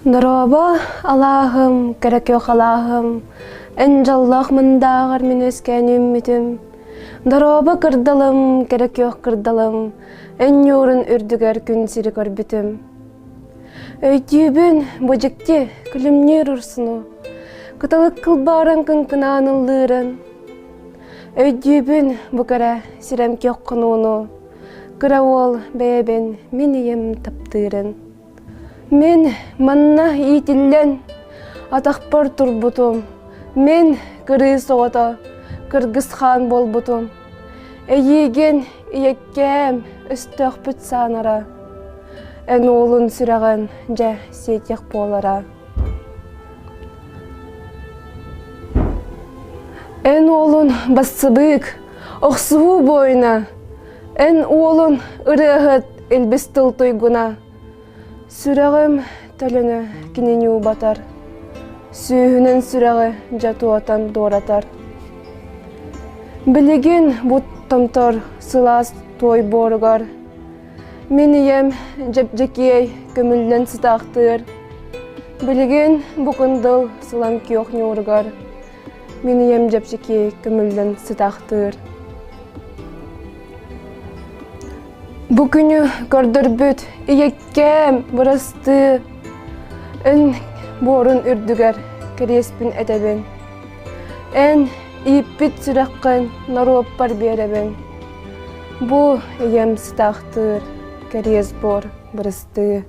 Дорообо, алааһым, кэрэ күөх алааһым, эн дьоллоох мындааҕар мин үөскээн үүммүтүм. Дорообо кырдалым, кэрэ күөх кырдалым, эн ньуурун үрдүгэр күн сири көрбүтүм. Өйдүүбүн, бу дьикти күлүмнүүр урсуну, кыталык кылбааран кыҥкынаан ыллыырын. Өйдүүбүн, бу кэрэ сирэм күөх хонууну, кыра уол бэйэбин мин ийэм таптыырын. Мин манна иитиллэн атахпар турбутум. Мин кырыыс оҕото кыргыс хаан буолбутум. Эйиигин ийэккээм өстөөхпүт саанара. Эн уолун сүрэҕин дьэ сиэтиэх буолара. Эн уолун бассыбыык, охсуһуу буойуна, эн уолун ырыаһыт илбис тыл туйгуна. Сүрэҕим төлөнө кинини убатар, сүүһүнэн сүрэҕи дьэ туотан туоратар. Билигин бу томтор сылаас туой буоругар мин ийэм дьэпдьэкиэй көмүллэн сытаахтыыр. Билигин бу кындыл сылаҥ күөх ньууругар мин ийэм дьэпчэкиэй көмүллэн сытаахтыыр. Бу күнү көрдөрбүт ийэккээм бырастыы эн буорун үрдүгэр кэриэспин этэбин. Эн ииппит сүрэххин норуоппар биэрэбин. Бу ийэм сытаахтыыр кэриэс буор бырастыы.